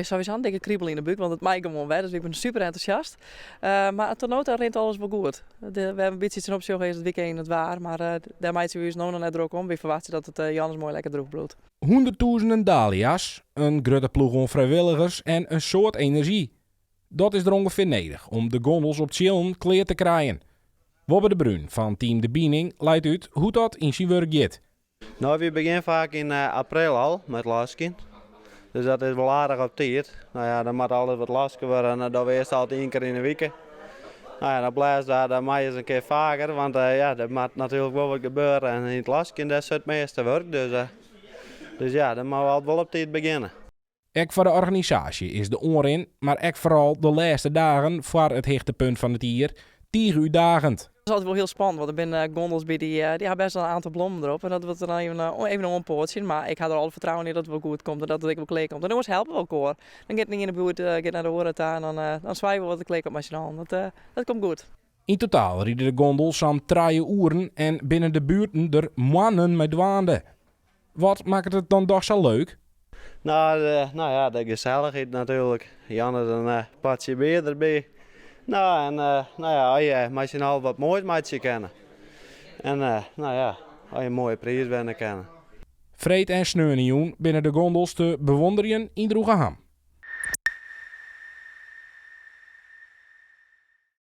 Sowieso in dikke kribel yn de búk, want it mei gewoan wer, dus ik bin super entûsjast. Mar oant no ta rint alles wol goed. Wêr't we in bytsje tsjinop sjogge is it wykein it waar, mar dêr meitsje we ús no noch net drok om. Wy ferwachtsje dat it jannes moai lekker drûch bliuwt. Hûnderttûzenen dahlia's, in grutte ploech oan frijwilligers en in soad enerzjy. Dat is der ûngefear nedich om de gondels op tsjillen klear te krijen. Wobbe de Bruin fan Team De Bining leit út hoe't dat yn syn wurk giet. No, wy begjinne faak yn april al mei it laskjen. Dus dat is wol aardich op tiid. No ja, dan moat alles wat laske wurde en dat dogge we earst altyd ien kear yn 'e wike. No ja, dan blêst daar, dan mei ris in kear faker, want ja, der moat natuerlik wol wat gebeure en yn it laskjen dêr sit it measte wurk. Dus, dus ja, dan moatte we altyd wol op tiid begjinne. Ek foar de organisaasje is de oanrin, mar ek foaral de lêste dagen foar it hichtepunt fan it jier, tige útdagend. Dat is altyd wol hiel spannend, want der binne gondels by dy ha bêst wol in oantal blommen derop en dat wurdt dan even oanpoatsjen. Mar ik ha der alle fertrouwen yn dat it wol goed komt en dat it ek wol klear komt. En oars helpe we elkoar. Dan giet de iene buert giet nei de oare ta en dan soargje we wol dat it klear komt mei syn allen. Dat komt goed. Yn totaal ride de gondels sa'n trije oeren en binne de buerten der moannen mei dwaande. Wat makket it dan dochs sa leuk? No, de, no ja, de gesellichheid natuerlik. Jannes in potsje bier derby. No, en no ja, as je mei syn allen wat moais meitsje kinne. En no ja, as je in moaie priis winne kinne. Freed en sneonejûn binne de gondels te bewûnderjen yn Droegeham.